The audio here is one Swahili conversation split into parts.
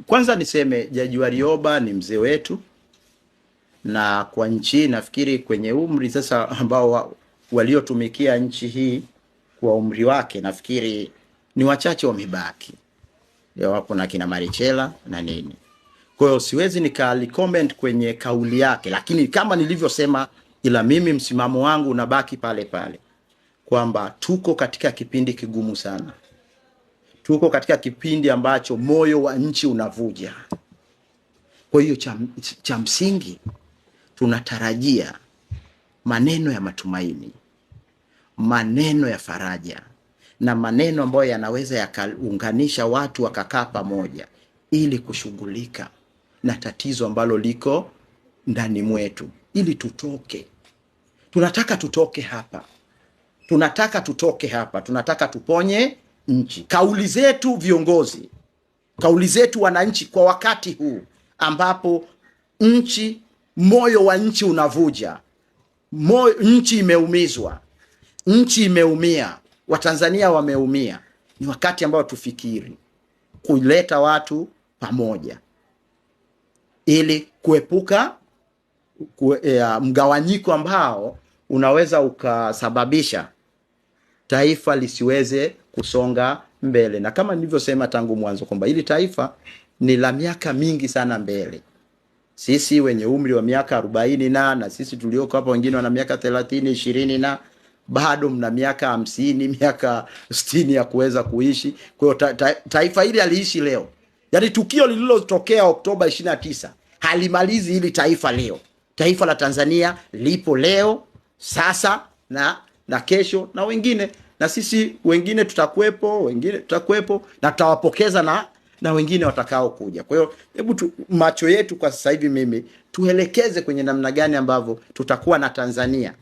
Kwanza niseme Jaji Warioba ni mzee wetu, na kwa nchi nafikiri kwenye umri sasa ambao waliotumikia nchi hii kwa umri wake nafikiri ni wachache wamebaki, wapo na kina Marichela na nini. Kwa hiyo siwezi nikali-comment kwenye kauli yake, lakini kama nilivyosema, ila mimi msimamo wangu unabaki pale pale kwamba tuko katika kipindi kigumu sana. Tuko katika kipindi ambacho moyo wa nchi unavuja. Kwa hiyo cha msingi tunatarajia maneno ya matumaini, maneno ya faraja na maneno ambayo yanaweza yakaunganisha watu wakakaa pamoja ili kushughulika na tatizo ambalo liko ndani mwetu, ili tutoke. Tunataka tutoke hapa, tunataka tutoke hapa, tunataka tuponye nchi. Kauli zetu viongozi, kauli zetu wananchi, kwa wakati huu ambapo nchi, moyo wa nchi unavuja, nchi imeumizwa, nchi imeumia, Watanzania wameumia, ni wakati ambao tufikiri kuleta watu pamoja ili kuepuka mgawanyiko ambao unaweza ukasababisha taifa lisiweze kusonga mbele. Na kama nilivyosema tangu mwanzo kwamba hili taifa ni la miaka mingi sana mbele. Sisi wenye umri wa miaka 40 na sisi tulioko hapa wengine wana miaka 30, 20 na bado mna miaka 50, miaka 60 ya kuweza kuishi. Kwa hiyo taifa hili haliishi leo. Yaani tukio lililotokea Oktoba 29 halimalizi hili taifa leo. Taifa la Tanzania lipo leo, sasa na kesho na wengine, na sisi wengine tutakuwepo, wengine tutakuwepo na tutawapokeza na wengine watakao kuja. Kwa hiyo hebu macho yetu kwa sasa hivi mimi tuelekeze kwenye namna gani ambavyo tutakuwa na Tanzania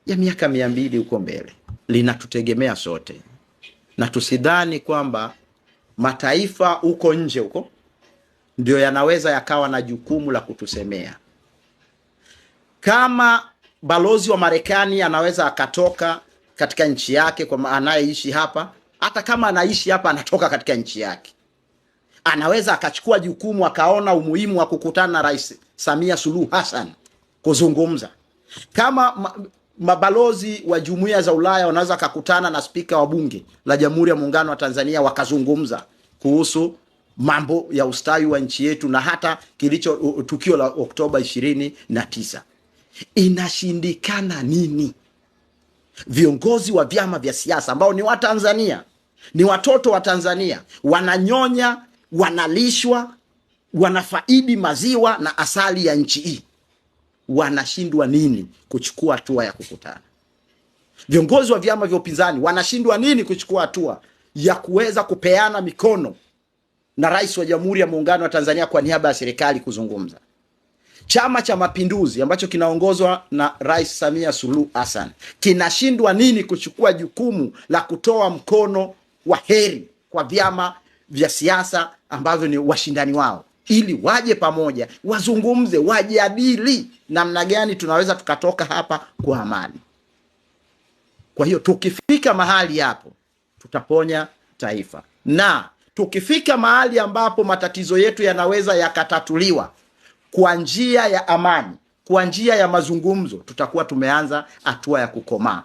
ya miaka 200 huko mbele. Linatutegemea sote. Na tusidhani kwamba mataifa huko nje huko ndio yanaweza yakawa na jukumu la kutusemea. Kama balozi wa Marekani anaweza akatoka katika nchi yake kwa anayeishi hapa, hata kama anaishi hapa anatoka katika nchi yake, anaweza akachukua jukumu akaona umuhimu wa kukutana na Rais Samia Suluhu Hassan kuzungumza. Kama mabalozi wa jumuiya za Ulaya wanaweza akakutana na spika wa bunge la Jamhuri ya Muungano wa Tanzania wakazungumza kuhusu mambo ya ustawi wa nchi yetu na hata kilicho tukio la Oktoba 29. Inashindikana nini? Viongozi wa vyama vya siasa ambao ni wa Tanzania, ni watoto wa Tanzania, wananyonya, wanalishwa, wanafaidi maziwa na asali ya nchi hii, wanashindwa nini kuchukua hatua ya kukutana? Viongozi wa vyama vya upinzani wanashindwa nini kuchukua hatua ya kuweza kupeana mikono na Rais wa Jamhuri ya Muungano wa Tanzania kwa niaba ya serikali kuzungumza? Chama cha Mapinduzi ambacho kinaongozwa na Rais Samia Suluhu Hassan kinashindwa nini kuchukua jukumu la kutoa mkono wa heri kwa vyama vya siasa ambavyo ni washindani wao, ili waje pamoja, wazungumze, wajadili namna gani tunaweza tukatoka hapa kwa amani? Kwa hiyo tukifika mahali hapo tutaponya taifa, na tukifika mahali ambapo matatizo yetu yanaweza yakatatuliwa kwa njia ya amani, kwa njia ya mazungumzo, tutakuwa tumeanza hatua ya kukomaa.